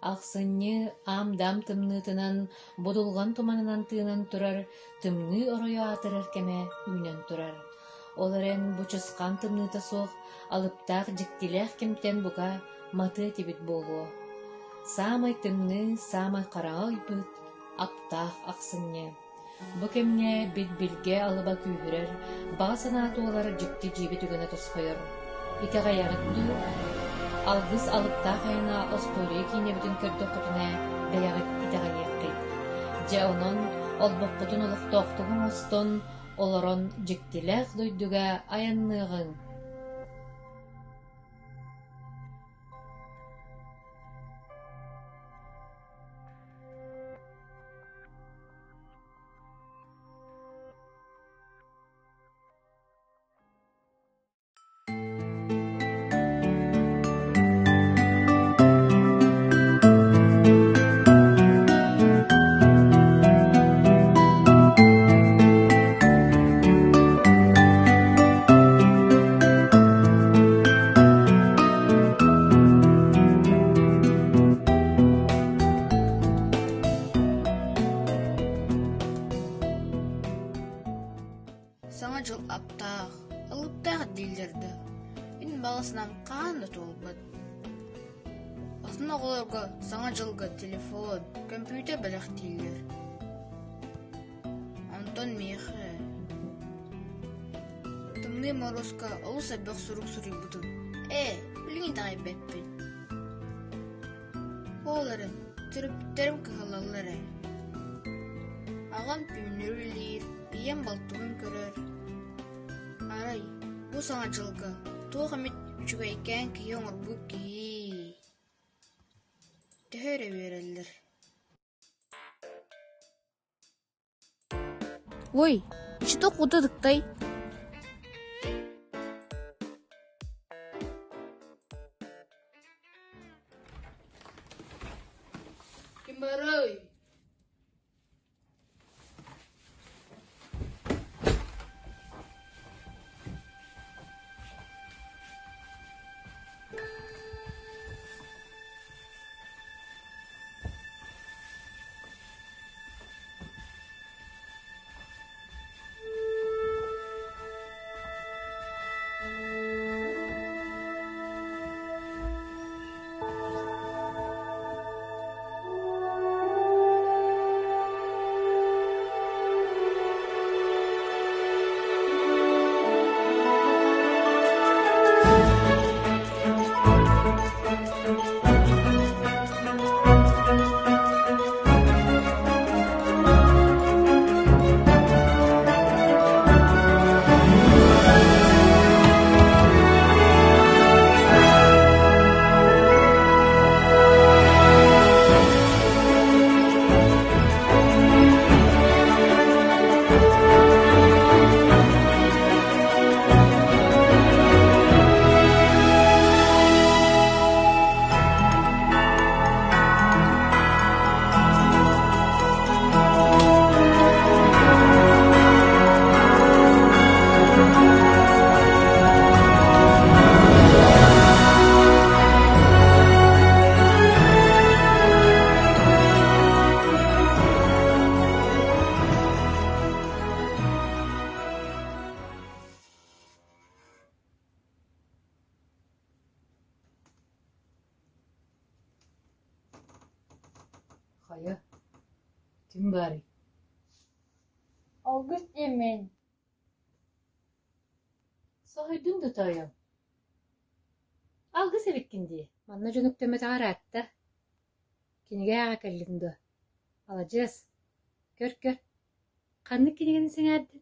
Ахсынньы аам-даам тымныытынан, будулҕан туманынан тыынан турар тымныы оройо аатырар кэмэ үүнэн турар. Ол эрэн бу чысхаан тымныыта суох алыптаах дьиктилээх кэмтэн бука матыа этибит буолуо. Саамай тымныы, саамай хараҥа ыйбыт аптаах ахсынньы. Бу кэмҥэ бит-билгэ алыба күүһүрэр, баҕа санаа туолар дьикти-дьиибэ түгэнэ тосхойор. Итэҕэйэҕит дуу? Алгыс алыптаах айана остуоруйа киинэбитин көрдөххүтүнэ бэйэҕит итэҕэйиэххит. Дьэ онон олбоххутун олохтоохтук оҥостон, олорон дьиктилээх дойдуга айанныаҕыҥ. Саҥа дьыл аптаах, алыптаах дииллэр да, мин баҕа санаам хаһан да туолбат. Атын оҕолорго Саҥа дьылга телефон, көмпүүтэр бэлэхтииллэр. Онтон миэхэ Тымныы Моруоска олус элбэх сурук суруйбутум. Ээ, билигин итэҕэйбэппин. Ол эрэн, төрөппүттэрим кыһаллаллар ээ. Аҕам түүннэри үлэлиир, ийэм балтыбын көрөр. Арай, бу Саҥа дьылга туох эмит үчүгэйкээн киһи оҥорбут киһи. Төһө эрэ үөрэллэр. Ой, что куда тыктай? Ким барай? Хайа, ким баарый? Алгыс диэммин. Соһуйдуҥ да тоойуом. Алгыс эбиккин дии, манна дьон үктэммэтэҕэ ыраатта. Кинигэ ааҕа кэллиҥ дуо? Маладьыас, көр-көр, ханнык кинигэни сэҥээрдиҥ?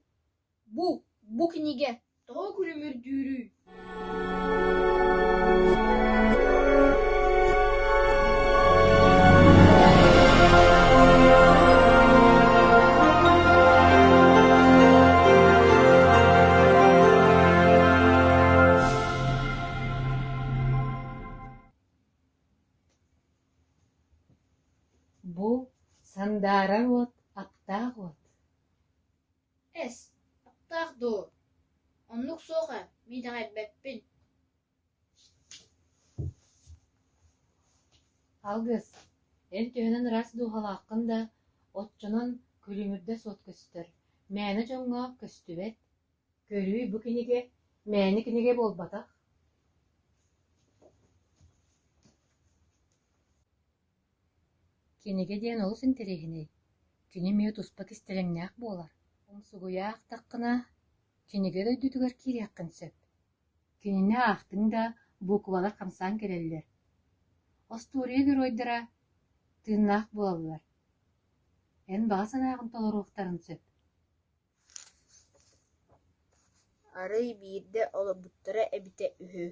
Бу, бу кинигэ тоҕо күлүмүрдүүрүй? Бу сандаарар уот аптаах уот. Эс, аптаах дуо? Оннук суох ээ, мин итэҕэйбэппин. Алгыс. Эн төһөнөн ыраас дууһалааххын да, оччонон күлүмүрдэс уот көстөр, мээнэ дьоҥҥо көстүбэт. Көрүүй, бу кинигэ мээнэ кинигэ буолбатах. Кинигэ диэн олус интэриэһинэй, кини эмиэ туспа кистэлэҥнээх буолар. Умсугуйа аахтаххына, кинигэ дойдутугар киириэххин сөп. Кинини аахтыҥ да, буукубалар хамсаан кэлэллэр. Остуоруйа геройдара тыыннаах буолаллар. Эн баҕа санааҕын толоруохтарын сөп. Арай биирдэ олорбуттара эбитэ үһү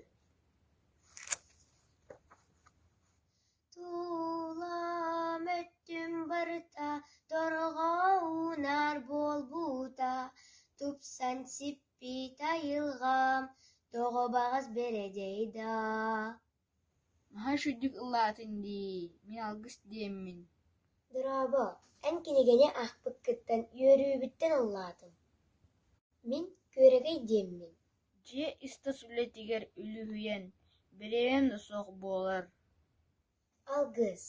Тулам өттүм барыта торҕо уунар буолбута, тупсан сиппит айылҕам тоҕо баҕас бэрэдэй даа Наһаа үчүгэйдик ыллаатыҥ дии, мин Алгыс диэммин Дорообо, эн кинигэни аахпыккыттан үөрүүбүттэн ыллаатым. Мин Күөрэгэй диэммин Дьиэ ис-тас үлэтигэр үлүһүйэн, бириэмэм да суох буолар Алгыс,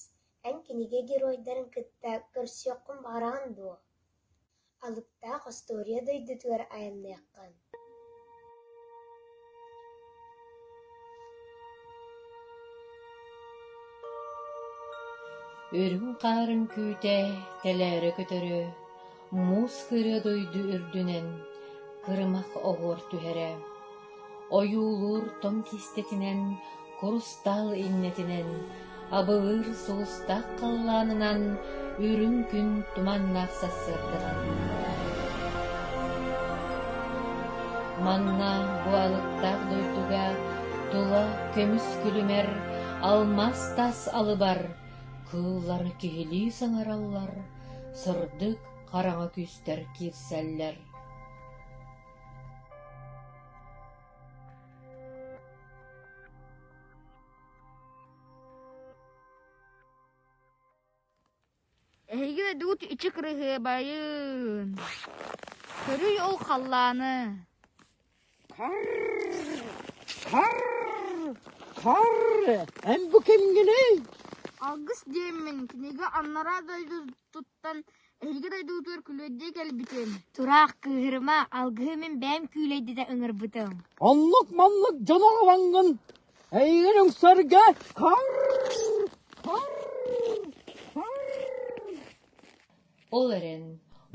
эн кинигэ геройдарын кытта көрсүөххүн баҕараҕын дуо? Алыптаах остуоруйа дойдутугар айанныаххын Үрүҥ хаар үҥкүүтэ тэлээрэ көтөрө, муус кырыа дойду үрдүнэн кырымах оһуор түһэрэ, ойуулуур тоҥ киистэтинэн, курустаал иннэтинэн, абылыыр сулустаах халлаанынан үрүҥ күн туманнаах сарсыарданан. Манна бу алыптаах дойдуга тула көмүс күлүмэр, алмаас таас алыбар кыыллар киһилии саҥараллар, сырдык хараҥа күүстэр киирсэллэр. Эһиги дойдугут иччи кырыһыабайын, көрүй ол халлааны Карр! Карр! Карр! Эн бу кимҥиний? Алгыс диэммин кинигэ анараа дойдутуттан эһиги дойдугутугар күлүөйдүү кэлбитим. Тураах кыыһырыма, алгыһы мин бэйэм күүлэйдэтэ ыҥырбытым. Оннук-маннык дьон оҕолоҥҥун эйигин үҥсэргэ карр! Карр! Карр! Ол эрэн,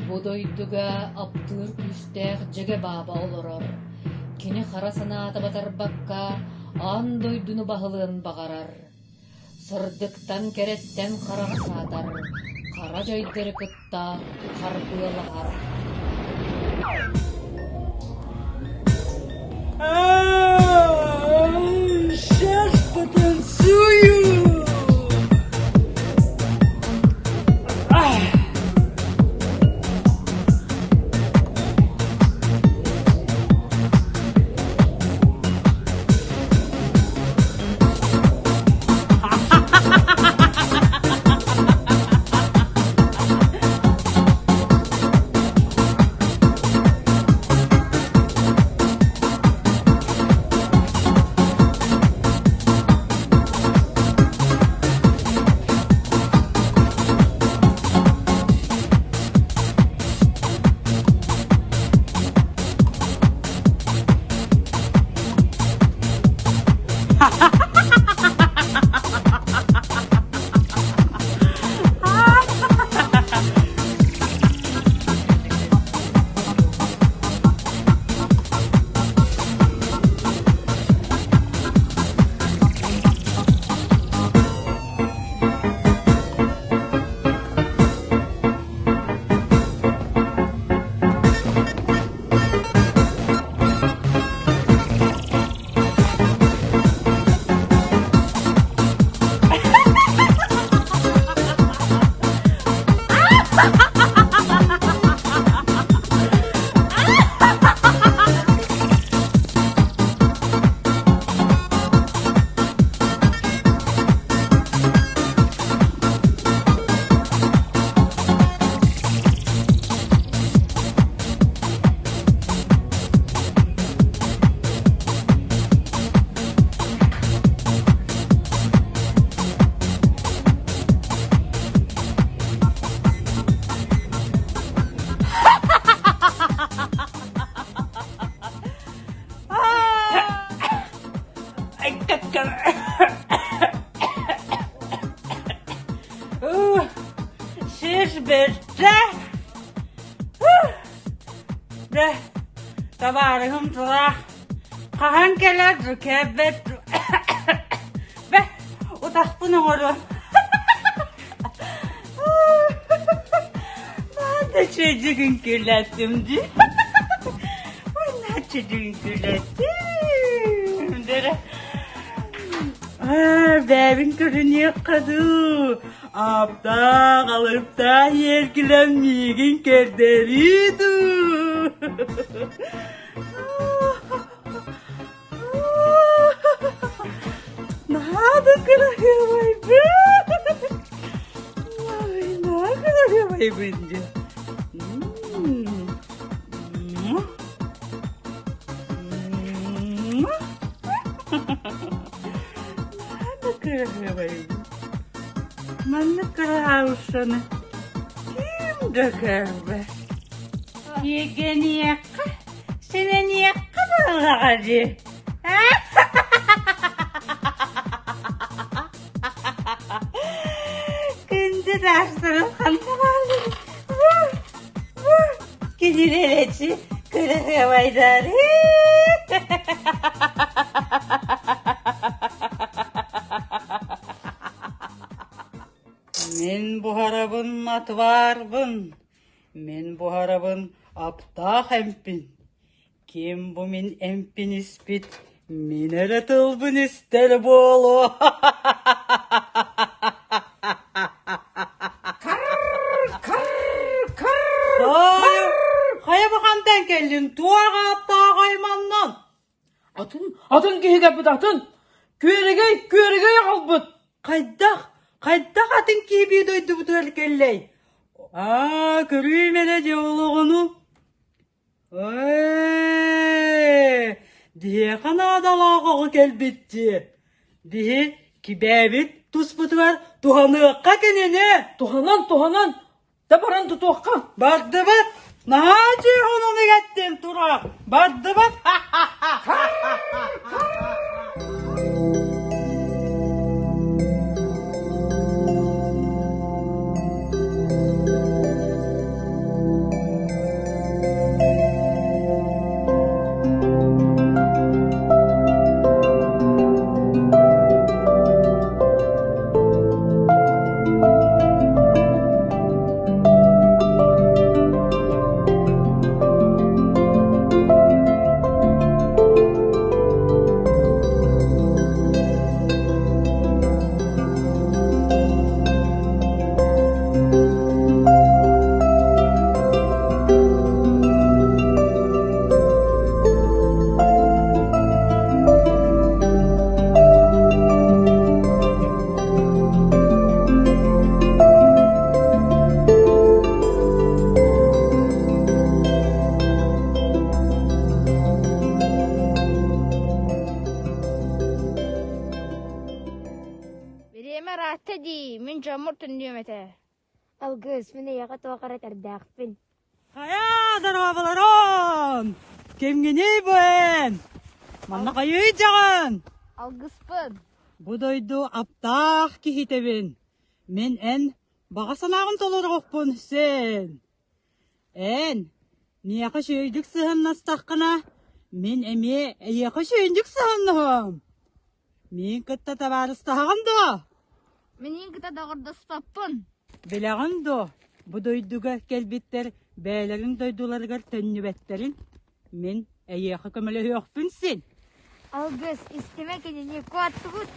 бу дойдуга аптыыр күүстээх Дьэгэ Бааба олорор. Кини хара санаата батарбакка, аан дойдуну баһылыан баҕарар. Сырдыктан кэрэттэн хараҕа саатар, хара дьайдары кытта харбыалаһар. Сейчас потанцую! Табаарыһым тураах хаһан кэлэр кэлбэт Бэ, утахпын оҥоруом. Наада чэдьик үҥкүүлэттим дии. Наада чэдьик үҥкүүлэттим. Дэрэ. Бэйэбин көрүнүөххэ дуу. Аптаах, алыптаах иэргилэн миигин көрдөрүү дуу. Наһаа да кыраһыабайбын! Наһаа кыраһыабайбын дии. Наһаа да кыраһыабайбын. Маннык кыраһаабыссаны ким да көрбөт. Киэргэниэххэ Сэнэниэххэ буоллаҕа дии. Күндү таастарын ханна бааллар? Бу, бу, кинилэречи кырасыабайдар. Мин буһарабын отварбын, Мин буһарабын аптаах эмпин, ким бу мин эмпин испит, мин эрэ тылбын истэр буолуо. Хайа, хайа бу хантан кэллин, туох ааттаах айманнан? Атын, атын киһи кэлбит атын! Күөрэгэй, күөрэгэй аҕалбыт! Хайдах, хайдах атын киһи дойдубутугар кэллэй? Аа, көрүүм эрэ дьэ олоҕуну. Ээ, биһиэхэ наадалаах оҕо кэлбит дии. Биһи кибээбит туспутугар туһаныахха кинини. Туһанан, туһанан, да баран тутуохха. Бардыбыт! Наһаа дьиэҕин игэттин тураах! Бардыбыт! Бириэмэ ыраатта дии, мин дьоммор төннүөм этэ. Алгыс, мин эйиэхэ туох эрэ этэрдээхпин. Хайа, дорооболорон! Кимҥиний бу эн? Манна хайыы дьаҕын? Алгыспын. Бу дойду аптаах киһитэбин. Мин эн баҕа санааҕын толоруохпун син. Эн миэхэ үчүгэйдик сыһыаннастаххына, мин эмиэ эйиэхэ үчүгэйдик сыһыаннаһыам. Миин кытта табаарыстаһаҕын дуо? Миниин кытта доҕордоспоппун. Билэҕин дуо, бу дойдуга кэлбиттэр бэйэлэрин дойдуларыгар төннүбэттэрин? Мин эйиэхэ көмөлөһүөхпүн син. Алгыс, истимэ кинини куоттубут.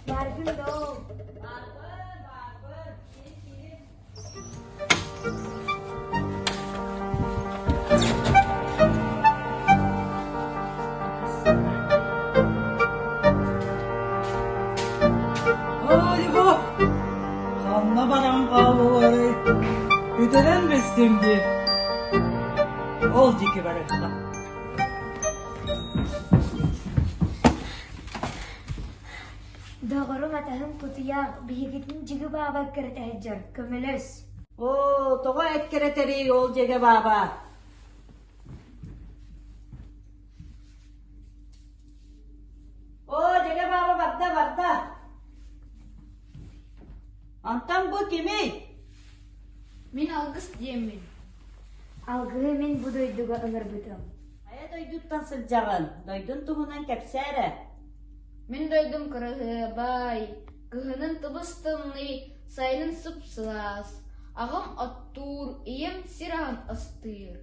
Бааргын доо. Ой, бу! Ханна баран хааллыларый? Бүтэрэн бэстим дии. Ол диэки барыахха. Доҕорум атаһым кутуйах, биһигитин дьиги бааба эккирэтэ көмөлөс. Оо, тоҕо эккирэтэрий ол дьигэ бааба? Оо, дьигэ бааба барда, барда. Антон бу кимий? Мин Алгыс диэммин. Алгыһы мин бу дойдуга ыҥырбытым. Хайа дойдуттан сылдьаҕын? Дойдун туһунан кэпсээ эрэ. Мин дойдум кыраһыабай, кыһынын тыбыс-тымныы, сайынын сып-сылаас. Аҕам оттуур, ийэм сир аһын астыыр.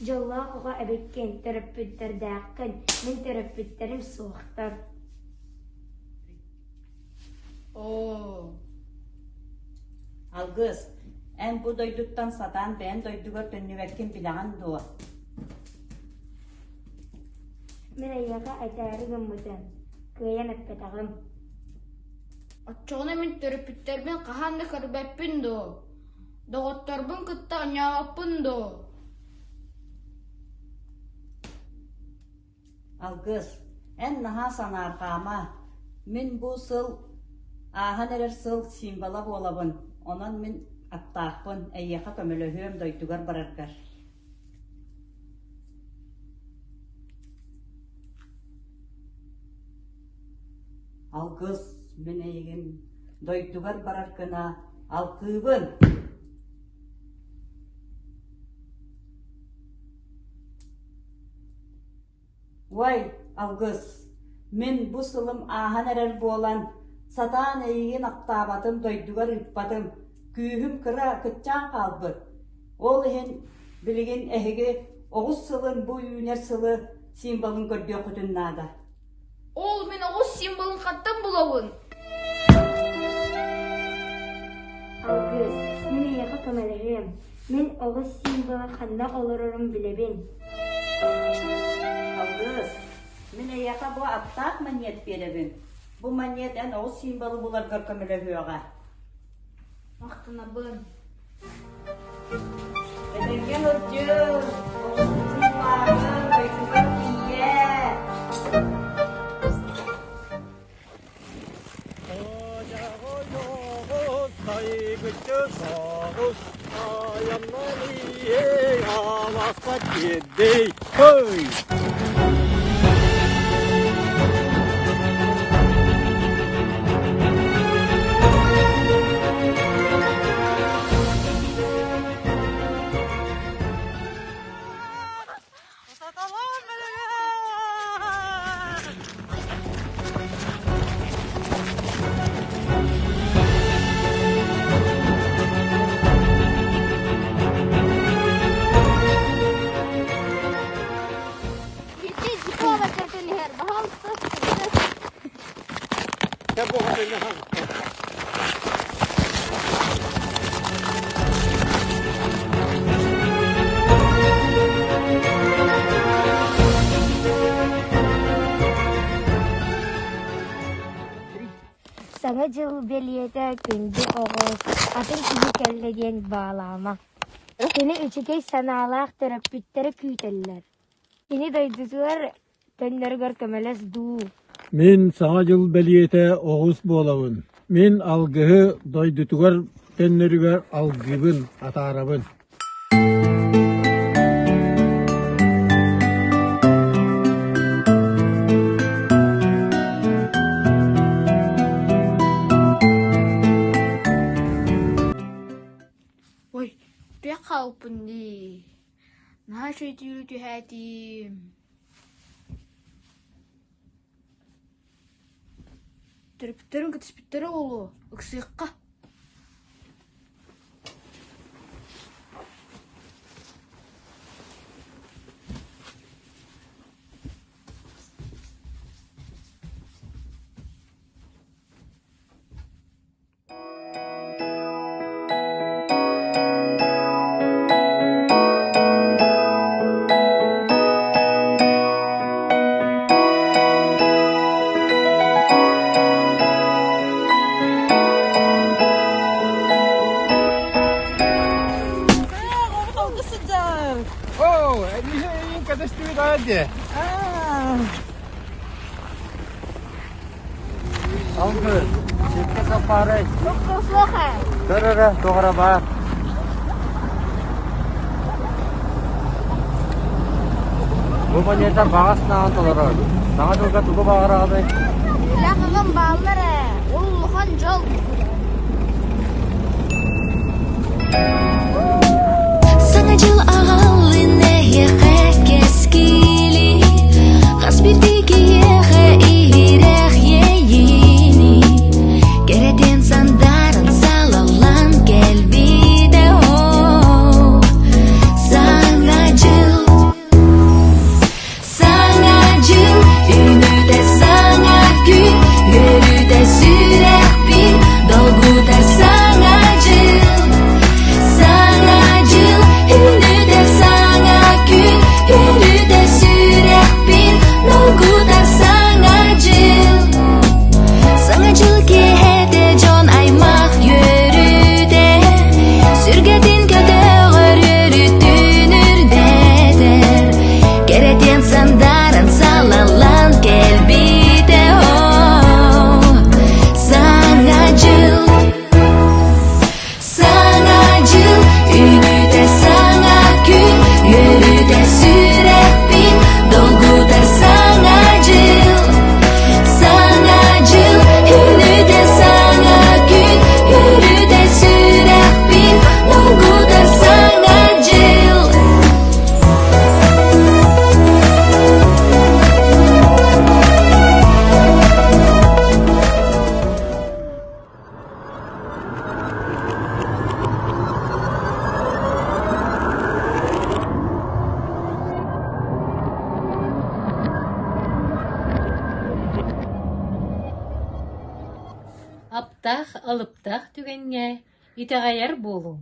Дьоллоох оҕо эбиккин, төрөппүттэрдээххин, мин төрөппүттэрим суохтар. Оо, Алгыс, эн бу дойдуттан сатаан бэйэн дойдугар төннүбэккин билэҕин дуо? Мин эйиэхэ этээри гыммытым, кыайан эппэтэҕим. Оччоҕуна мин төрөппүттэрбин хаһан да көрбөппүн дуо? Доҕотторбун кытта оонньообоппун дуо? Алгыс, эн наһаа санаарҕаама. Мин бу сыл ааһан эрэр сыл символа буолабын, онон мин аттаахпын, эйиэхэ көмөлөһүөм дойдугар бараргар. Алгыс, мин эйигин дойдугар барар гына алгыыбын. Уай, Алгыс, мин бу сылым ааһан эрэр буолан, сатаан эйигин ахтаабатым, дойдугар ыыппатым, күүһүм кыра кыччаан хаалбыт. Ол иһин билигин эһиги оҕус сылын бу үүнэр сылы символын көрдүөххүтүн наада. Ол мин оҕус символын хантан булабын? Алгыс, мин эйиэхэ көмөлөһүөм. Мин оҕус символа ханна олорорун билэбин. Алгыс, мин эйиэхэ бу аптаах манньыат биэрэбин. Бу манньыат эн оҕус символы буларгар көмөлөһүөҕэ. Махтанабын. Этэҥҥэ сылдьыҥ, оҕускутун улаатан, дойдугар тиийээр. Саҥа дьыл бэлиэтэ күндү оҕус, атын киһи кэллэ диэн баалаама. Кини үчүгэй санаалаах төрөппүттэрэ күүтэллэр. Кини дойдутугар төннөрүгэр көмөлөс дуу. Мин Саҥа дьыл бэлиэтэ оҕус буолабын. Мин алгыһы дойдутугар төннөрүгэр алгыыбын, атаарабын. хаалбыппын дии, наһаа үчүгэй түүлү түһээтим Төрөппүттэрим кэтэспиттэрэ буолуо, ыксыахха Оо, эйигин кэтэстибит аа дии. Алгыс, сиргэ саппаарай. Көр эрэ, туох эрэ баар. Бу монета баҕас наҕан толорор. Саҥа дьылга тугу баҕараҕыный? Үлэх аҕам бааллар ээ, ол улахан дьол. Саҥа дьыл аҕаллын эһиэхэ кэскили, хас биирдии киһиэхэ иһирэх иэйиини, кэрэтин сандааран салаллан кэлбитэ оо. Саҥа дьыл Саҥа дьыл үүнүүтэ саҥа күн, үөрүүтэ сүрэхпин долгутар саҥа дьыл. Саҥа дьыл үүнүүтэ саҥа күн, үөрүүтэ сүрэхпин долгутар саҥа дьыл. Саҥа дьыл киэһэтэ дьон аймах үөрүүтэ, сүргэтин көтөҕөр үөрүүтүн үрдэтэр. Кэрэтиэн сандааран салаллан кэлбитэ оо. Саҥа дьыл Саҥа дьыл үүнүүтэ саҥа күн, үөрүүтэ сүрэхпин долгутар саҥа дьыл. Саҥа дьыл үүнүүтэ саҥа күн, үөрүүтэ сүрэхпин долгутар саҥа дьыл. Аптаах алыптаах түгэҥҥэ итэҕэйэр буолуҥ.